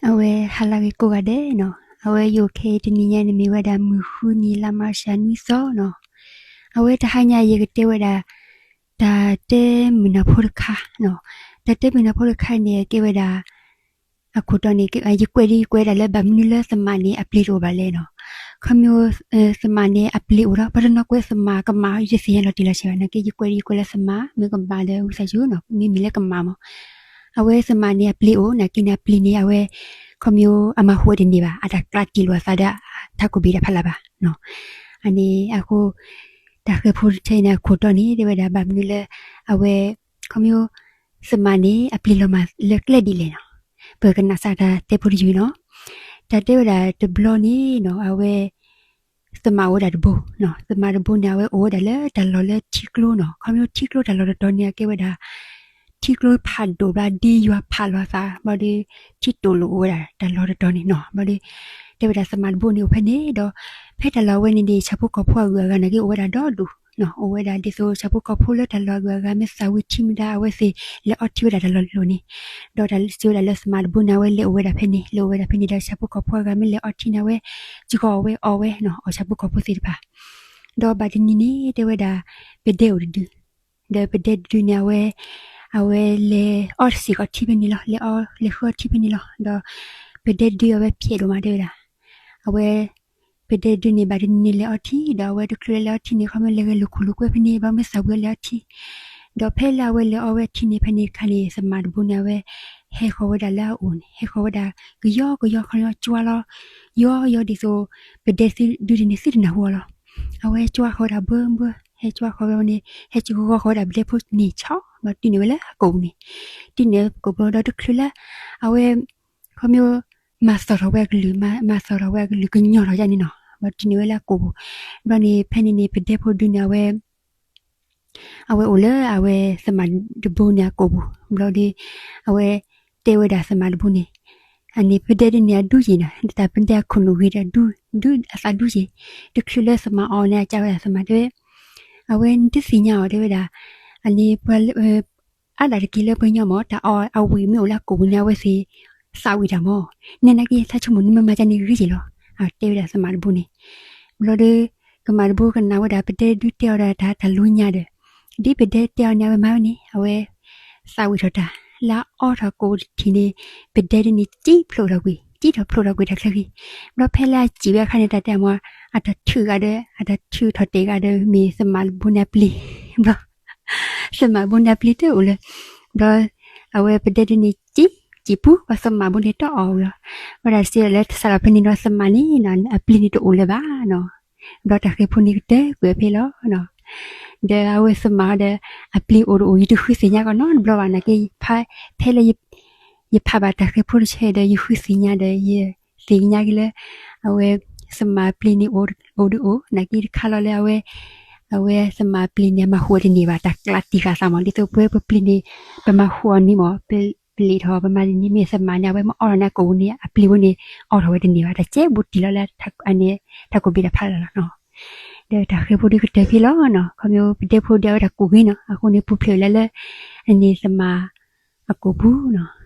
အဝဲဟါလၢဂ့ၤကိးဂၤဒဲးနီၤ, အဝဲယအိၣ်ခဲအံၤတနံၤညါန့ၣ်မ့ၢ်ဝဲဒၣ်မုၢ်ဃုနံၤ လါမၢ်ၡးနွံသီနီၤ. အဝဲတဟါညါယကတဲဝဲဒၣ် တၢ်တဲမုာ်နၢ်ဖိတခါနီၤ. တၢ်တဲမုာ်နၢ်ဖိတခါန့ၣ် ကဲဝဲဒၣ် အခိၣ်တီန့ၣ် ယကွဲးဒ်ယကွဲးဒၣ်လၢ ဘၣ်မနုၤလၢသမၣ်န့ၣ် အပျ့ၤတအိၣ်ဘၣ်လဲၣ်နီၤ. ခီဖျိ သမၣ်န့ၣ် အပျ့ၤအိၣ်ဒီး ပှၤတနီၤကွဲးသမၣ်ကမၣ် ယတသ့ၣ်ညါလီၤတံၢ်လီၤဆဲးဘၣ်. နာ်က့ ယကွဲးဒ်ယကွဲးလၢသမၣ် မ့ၢ်ကမၣ်ဒီးဝံသးစူၤနီၤ, မ့မ့ၢ်လၢကမၣ်မး. အဝဲသမၣ်န့ၣ် အပျ့ၤအိၣ် နာ်က့န့ၣ် အပျ့ၤန့ၣ် အဝဲ ခီဖျိအမၤဟူးဝဲတန့ၢ်ဘၣ်, အတၢ်ကျးတံၢ်လိာ်အသးဒီး ထးခိၣ်ဘ့ၣ်တၢ်ဖးလၢ်ဘၣ်နီၤ. အန့ၣ်အဃိ တၢ်ဃဲၤဖိတဆၢအံၤန့ၣ် အခိၣ်တီန့ၣ် တဲဝဲဒၣ် ဘၣ်မနုၤလၢ အဝဲ ခီဖျိ သမၣ်န့ၣ် အပျ့ၤလီၤမၢ်လၢကျဲဒ်လဲၣ်နီၤ. ပကနၣ်စၢ်တၢ်တဲဖိတယုၢ်နီၤ. တၢ်တဲဝဲဒၣ်တဘျီန့ၣ်နီၤ အဝဲ သမၣ်အိၣ်ဝဲဒၣ်တဘိနီၤ. သမၣ်တဘိန့ၣ် အဝဲအိၣ်ဝဲဒၣ်လၢတၢ်လီၢ်လၢထံကျိနီၤ. ခီဖျိထံကျိတၢ်လီၢ်တတီၤန့ၣ် အကဲဝဲဒၣ် ထံကျိဖးဒိၣ်ဘျီ ဒ့ယွၤဖးလီၤအသး ဘျီဒီး ထံတိၢ်လိာ်အိၣ်ဝဲဒၣ်တၢ်လီၢ်တတီၤန့ၣ်နီၤ. ဘျီဒီး တဲဝဲဒၣ်သမၣ်တဘိန့ၣ်အိၣ်ဖဲန့ၣ်ဒီး ဖဲတၢ်လီၢ်အဝဲန့ၣ်န့ၣ် ဆၣ်ဖိကီၢ်ဖိအဂုၤအဂၤနာ်က့ အိၣ်ဝဲဒၣ်ဒီဒူၣ်နီၤ. အိၣ်ဝဲဒၣ်ဒ်သိး ဆၣ်ဖိကီၢ်ဖိလၢတၢ်လီၢ်အဂုၤအဂၤ မ့ၢ်သၣ်ဝံၤထံမ့ၢ်ဒၣ် အဝဲသ့ၣ်လဲၤအီထံဝဲဒၣ်တၢ်လီၢ်လီၢ်န့ၣ်, ဒီးတၢ်စံးဝဲဒၣ်လၢသမၣ်တဘိန့ၣ် အဝဲလဲၤအိၣ်ဝဲဒၣ်ဖဲန့ၣ်, လဲၤအိၣ်ဝဲဒၣ်ဖဲန့ၣ်ဒီး ဆၣ်ဖိကီၢ်ဖိအဂၤမ့ၢ်လဲၤအီထံန့ၣ် အဝဲ ကီၢ်ဝဲအီဝဲနီၤ, အီၣ်ဆၣ်ဖိကီၢ်ဖိသ့ၣ်တဖၣ်. ဒီးဘၣ်တနံၤန့ၣ် တဲဝဲဒၣ် ပဒဲအိၣ်တဒု, ဒီးပဒဲတဒုန့ၣ် အဝဲ အဝဲလဲၤအီစ့ၢ်ကီးထံဖဲန့ၣ်လီၤ, လဲၤအီ လဲၤဃုအီထံဖဲန့ၣ်လီၤ. ဒီးပဒဲတဒုအဝဲဖျဲးဒိၣ်မး တဲဝဲဒၣ်, အဝဲ ပဒဲတဒုန့ၣ် ဘၣ်တနံၤန့ၣ်လဲၤအီထံ, ဒီးအဝဲတချုးလၢလဲၤအီထံန့ၣ် ခီမ့ၢ်လဲၤဂဲၤလိာ်ခိၣ်လိာ်ကွဲဖဲန့ၣ် ဘၣ်မ့ၢ်သၣ်ဝံၤလဲၤအီထံ, ဒီးဖဲလၢအဝဲလဲၤအီဝဲထံန့ၣ် ဖဲန့ၣ်အခါန့ၣ် သမၣ်တဘိန့ၣ် အဝဲ ဟဲဃီၤဝဲဒၣ်လၢအအိၣ်န့ၣ်, ဟဲဃီၤဝဲဒၣ် ကယီကယီ ခီမ့ၢ်ကွၢ်လီၤ, ယီယီဒ်သိး ပဒဲတဒုန့ၣ် သုတနၢ်ဟူအီၤလီၤ. အဝဲကွၢ်ဃီၤဝဲဒၣ်ဘှၢဘှၢ, ဟဲကွၢ်ဃီၤဝဲန့ၣ် ဟဲကဂီၤဃီၤဝဲဒၣ်ပဒဲဖိန့ၣ်ဆီ ဒီးတုၤန့ၣ်ဝဲလၢအကိာ်ပူၤန့ၣ်, တုၤန့ၣ်ကိာ်ပူၤဒီးတချုးလၢ အဝဲ ခီမ့ၢ် မၤသီၣ်ထီၣ်ဝဲအကလုၢ်, မၤသီၣ်ထီၣ်ဝဲအကလုၢ် ကညီၤထီၣ်ယါန့ၣ်နီၤ, ဒီးတုၤန့ၣ်ဝဲလၢအကိာ်ပူၤ, ဘျီန့ၣ် ဖဲန့ၣ်န့ၣ် ပဒဲဖိဒုန့ၣ် အဝဲ အဝဲအိၣ်လၢအဝဲသမၣ်တဘိန့ၣ်အကိာ်ပူၤ, ဘျီဒီး အဝဲတဲဝဲဒၣ်သမၣ်တဘိန့ၣ်, အန့ၣ်ပဒဲဒုန့ၣ်အဒူယံာ်နီၤ, တၢ်ပဒဲအခိၣ်နူာ်ဂ့ၤဒီး ဒူ ဒူအသးဒူယံာ်, တချုးလၢသမၣ်အီၤန့ၣ် အကးဝဲဒၣ်သမၣ်တဲဝဲ, အဝဲနတသ့ၣ်ညါအီၤတဲဝဲဒၣ်, အန့ၣ်ပှၤ အါဒၣ်တက့ၢ်လၢပှၤကညီမး တၢ်အီၣ်အဝံၣ်မ့ၢ်အိၣ်လၢအကိာ်ပူၤန့ၣ် အဝဲသ့ၣ်သးဝံၣ်တၢ်မး, နဲနာ်က့ သးဆိကမိၣ်နမ့ၢ်မၤကန့ၣ်ဂ့ၤက့ၢ်လီၤ, တဲဝဲဒၣ်သမၣ်တဘိန့ၣ်, ဘျီဒီး သမၣ်တဘိကနၣ်ဝဲဒၣ် ပဒဲဒုတဲအီၤဒၣ်တၢ်တၢ်လိညါဒီး, ဒ်ပဒဲတဲအီၤန့ၣ် အဝဲမၤဝဲန့ၣ် အဝဲ သးဝံၣ်ထီၣ်တၢ်, လၢအအီထီၣ်ကိာ်ပူၤတထံၣ်န့ၣ် ပဒဲဒုန့ၣ် စံၣ်ဖျိးထီၣ်ကွံာ်, စံၣ်ထီၣ်ဖျိးထီၣ်ကွံာ်တၢ်ချၢဃီ, ဘျီဖဲလၢအစံၣ်ဝဲအခါန့ၣ် တၢ်တဲအမး အတၢ်ထုးဂၤဒီး အတၢ်ထုးထီၣ်တဲာ်ဂၤဒီး မ့ၢ်သမၣ်တဘိန့ၣ်အပျ့ၤ, ဘျီ သမၣ်တဘိန့ၣ်အပျ့ၤတအိၣ်လၢၤ, ဘျီ အဝဲပဒဲဒုန့ၣ် စံၣ် စံၣ်ပူၤ ပှၤသမၣ်တဘိန့ၣ်တအီၣ်ဝဲလီၤ, ဝဲဒၣ်စံးလၢတၢ်စးထီၣ်ဖဲန့ၣ်ဒီး သမၣ်န့ၣ် အပျ့ၤန့ၣ်တအိၣ်လၢၤဘၣ်နီၤ, ဘျီတၢ်ဃဲၤဖိန့ၣ်ကတၢၢ်ကွံာ်ဖဲလီၤ, ဒီးအဝဲသမၣ်ဒီး အပျ့ၤအိၣ်တအိၣ် ယတဃုသ့ၣ်ညါကီးနီတဘျီဘၣ်နာ်က့ ဖဲလၢ ယဖးဘၣ်တၢ်ဃဲၤဖိတဆၢဒီး ယဃုသ့ၣ်ညါဒီး ယသ့ၣ်ညါက့ၤလၢ အဝဲ သမၣ်ပျ့ၤန့ၣ်အိၣ်တအိၣ်, နာ်က့တခါလီၤလၢအဝဲ အဝဲသမၣ်ပျ့ၤန့ၣ် အမၤဟူးဝဲတန့ၢ်ဘၣ်, တၢ်ကျးတံၢ်ဃာ်သးမး, ဒ်သိးပဝဲပပျ့ၤန့ၣ် ပမၤဟူးအီၤန့ၣ်မး, ပပျ့ၤထီၣ် ပမၤတန့ၢ် မ့ၢ်သမၣ်န့ၣ် အဝဲမ့ၢ်အီထီၣ်န့ၣ်အကိာ်ပူၤန့ၣ် အပျ့ၤဝဲန့ၣ် အီထီၣ်ဝဲတန့ၢ်ဘၣ်, တၢ်ကဲဘူးတံၢ်လီၤလၢ အန့ၣ် ထးခိၣ်ဘ့ၣ်တၢ်ဖးလၢ်လီၤနီၤ, ဒီးတၢ်ဃဲၤဖိဒုကတၢၢ်ဖဲလီၤနီၤ, ခီဖျိပဒဲဖိဒီးအဝဲတၢ်ကူၣ်ဂ့ၤနီၤ, အဃိန့ၣ် ပူၤဖျဲးဝဲလၢ အန့ၣ်သမၣ်အကိာ်ပူၤနီၤ.